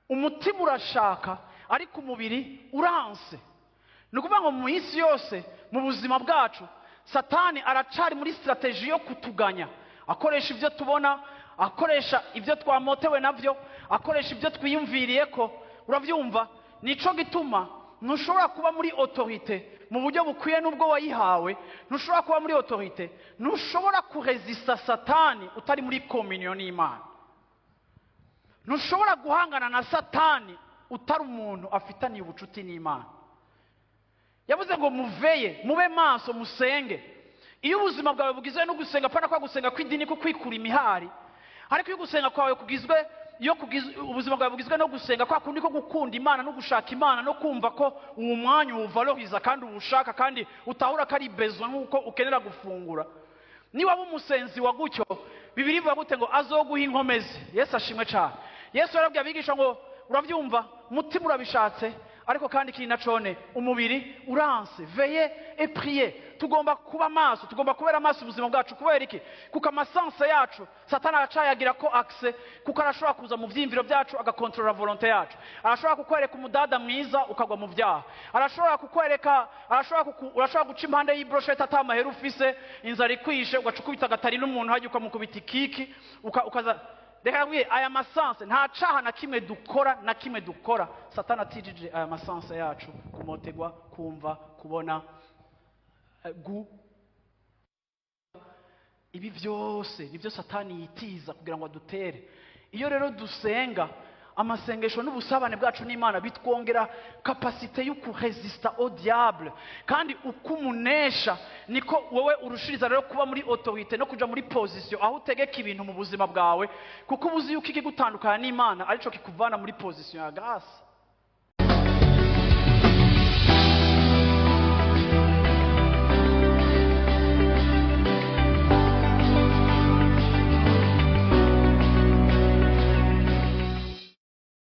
Umutima urashaka, ariko umubiri uranse. Ni ukuvuga ngo mu isi yose, mu buzima bwacu, Satani aracari muri stratégie yo kutuganya, akoresha ibyo tubona, akoresha ibyo twamotewe nabyo, akoresha ibyo twiyumviriye ko. Urabyumva? Nico gituma ntushobora kuba muri autorité mu buryo bukwiye n'ubwo wayihawe. Ntushobora kuba muri autorité, ntushobora kurezista Satani utari muri communion n'Imana. Ntushobora guhangana na Satani utari umuntu afitaniye ubucuti n'Imana. Yavuze ngo muveye, mube maso, musenge. Iyo ubuzima bwawe bugizwe no gusenga, apana kwa gusenga kw'idini ko kwikura imihari, ariko iyo gusenga kwawe kugizwe, iyo ubuzima bwawe bugizwe no gusenga kwa kundi ko gukunda Imana no gushaka Imana no kumva ko uwo mwanya uwuvaloriza kandi uwushaka kandi utahura ko ari besoin nk'uko ukenera gufungura, niba waba umusenzi wa gutyo, Bibiri ivuga gute? Ngo azoguha inkomezi. Yesu ashimwe cyane. Yesu yarabwiye abigisha ngo: "Urabyumva, umutima urabishatse, ariko kandi ikindi nacone umubiri uranse." Veillez et priez. Tugomba kuba maso, tugomba kubera maso ubuzima bwacu. Kubera iki? Kuko ama sens yacu Satani aracayagira ko accès, kuko arashobora kuza mu vyiyumviro byacu agakontorora volonté yacu. Arashobora kukwereka umudada mwiza ukagwa mu byaha. Arashobora kukwereka, urashobora guca impande y'ibroshete ata mahera ufise, inzara ikwishe, ugaca ukubita agatari n'umuntu hajya ukamukubita ikiki ukaza. Reka nkubwire, aya ma sens, nta caha na kimwe dukora, na kimwe dukora Satani atijije aya ma sens yacu: kumotegwa, kumva, kubona, gu ibi byose nibyo Satani yitiza kugira ngo adutere. Iyo rero dusenga, amasengesho n'ubusabane bwacu n'Imana bitwongera capacité yo kurezista au diable. Kandi uko umunesha, niko wowe urushiriza rero kuba muri autorité no kuja muri position aho utegeka ibintu mu buzima bwawe, kuko uba uzi yuko ikigutandukanya n'Imana arico kikuvana muri position ya grâce.